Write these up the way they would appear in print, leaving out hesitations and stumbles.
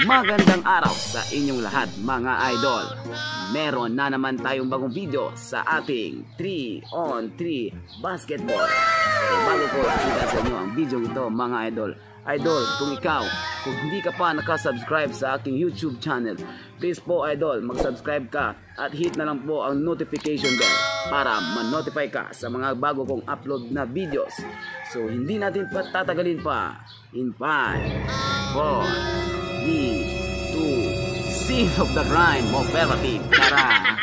Magandang araw sa inyong lahat, mga idol. Meron na naman tayong bagong video sa ating 3 on 3 basketball. So, bago ko ipakita sa inyo ang video ito, mga idol. Idol, kung hindi ka pa nakasubscribe sa aking YouTube channel, please po, idol, mag-subscribe ka at hit na lang po ang notification bell para ma-notify ka sa mga bago kong upload na videos. So, hindi natin patatagalin pa. In 5, 4, 3, 2, Scene of the Crime, Operative. Tara!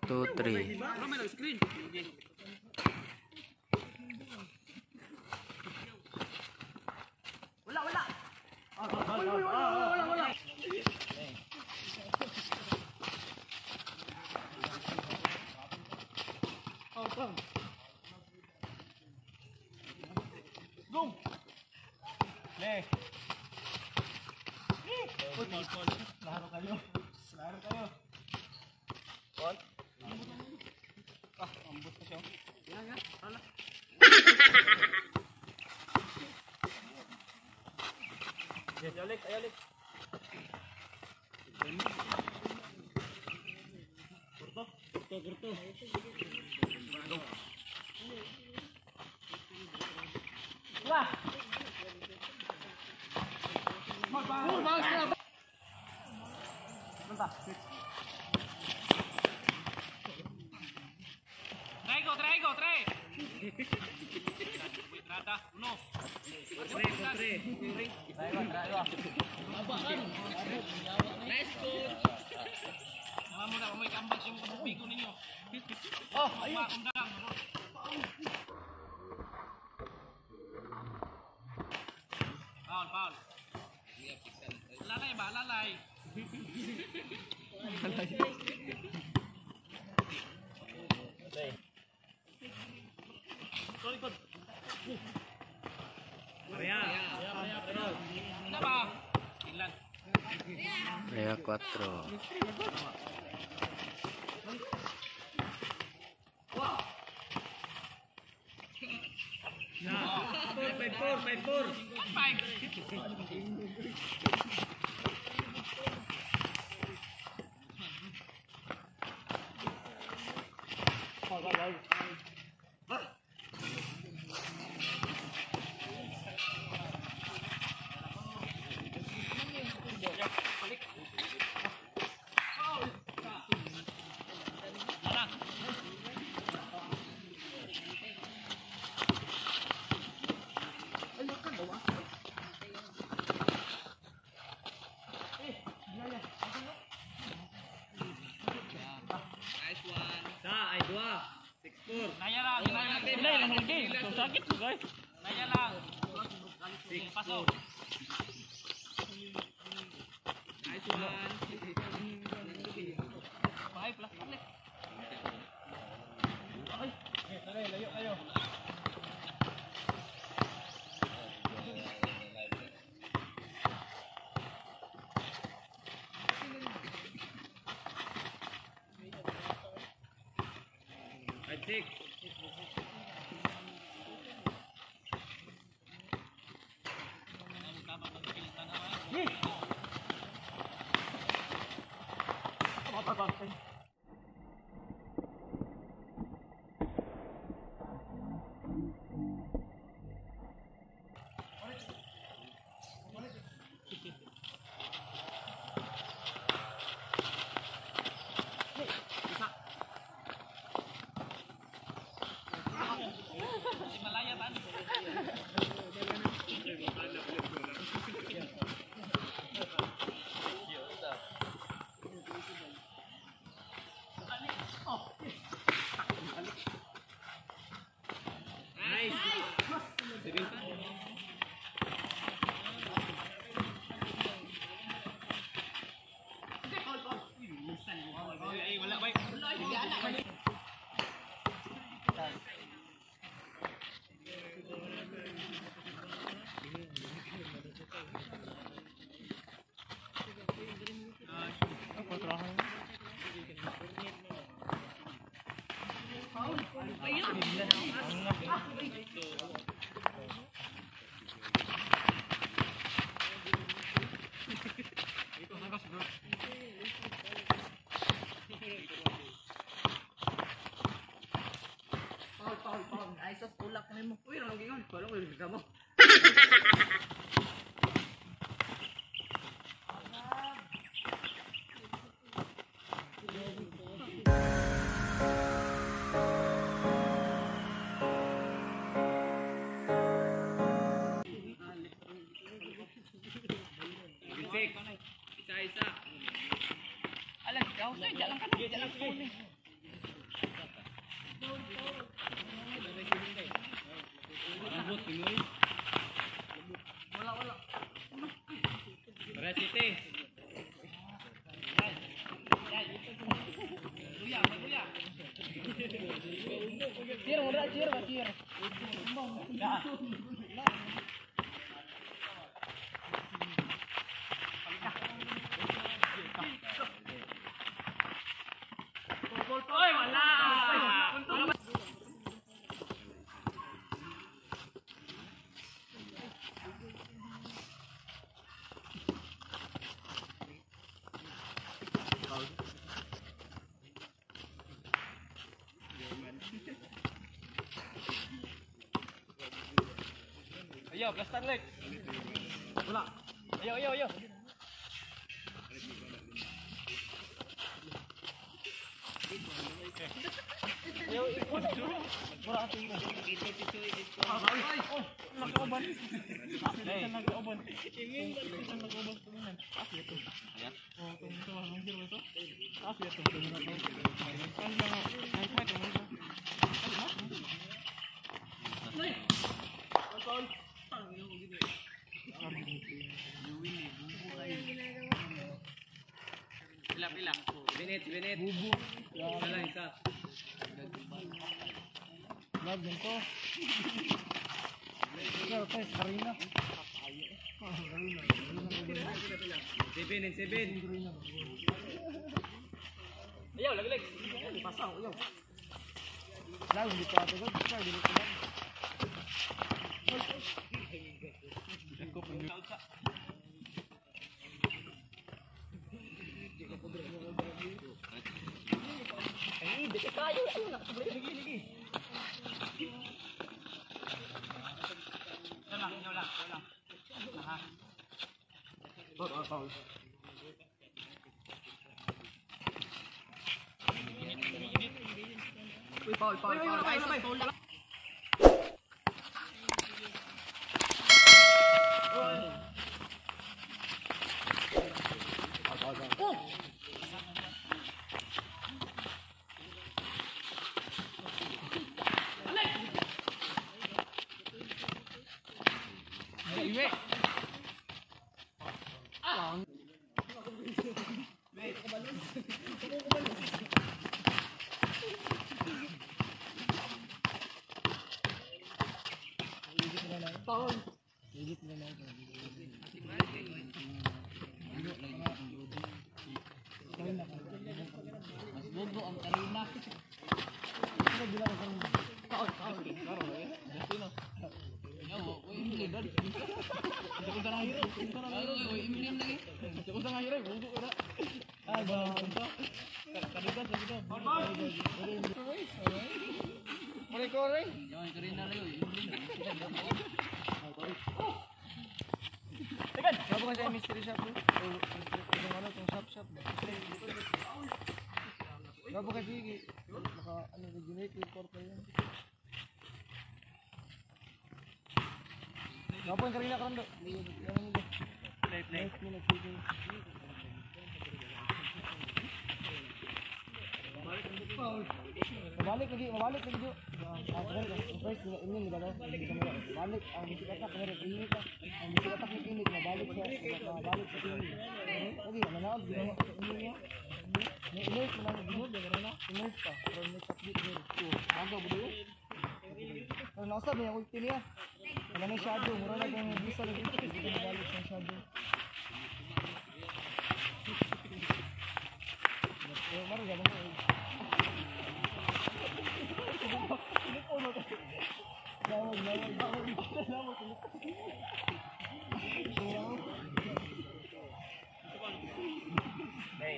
2, 3. Go. Le. Laro kayo. Laro kayo. What? Ah, ambot na siya. Ya, ya. Ala. Ayalik, ayalik. Kurto, kurto, kurto. Go. Wah. Traigo, traigo, tres. Trata, uno. Tres, tres. Traigo, traigo. Nice coach. Naman mo na, may kambag yung kabubigo ninyo. Oh, ayun. Foul, foul. Lalay ba? Lalay. Ano ba? Ilan? Kaya 4. 5, 4, 5, 4. 5. Sakit mo guys. Naya lang. Pasok. Nice one. 5 plus. Ay, layo kayo. 5, 6. Isa-isa. Alam, ikaw sa'yo, dyan lang ka na, dyan lang phone eh. Lambot, Pinoy. Wala, wala. Para City. Cheer, wala, cheer, cheer. Oy, wala! Ayo, blastan leg. Wala. Ayo, ayo, ayo. Ayo, ikot. Mura ato yun. Nag-uban. Nag-uban. Nag-uban. Pila, pila. Binit, binit. Bubu. Isa lang, isa. Love ganito. Karina. 7 and 7. Ayaw, laglag. Pasaw, ayaw. Lalo, hindi pa ito. Dili ko lang. Ay, di kayo. Ayun, nakasabay. Lagi, lagi. Ito lang, ito lang, ito lang. Aha. Foul. Uy, foul, foul, foul. Foul. Iwi. Mas bobo ang Karina. Bago kasi mystery shop bro. Itong ano, itong shop shop. Bago kasi naka ano, generic yung korpo yun. Bago yung Karina karon do. Play, play. Mabalik lagi, mabalik lagi jo. Ang first nila imin di ba no? Mabalik ang music attack pero init ka. Ang music attack ni init mabalik sa mabalik sa init. Lagi manaog di ba sa init niya. May init man ang ginod di ba na? Init pa pero may takbit ni. Bago ba do? Pero nausab niya ulti niya. Wala na shadow, mura na kung bisa lagi mabalik sa shadow. Eh, maro gabang ko. Lawag, lawag, lawag, lawag. Hey.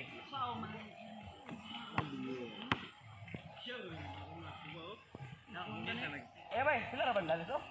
Eh, bay, sila ra ba lalis oh?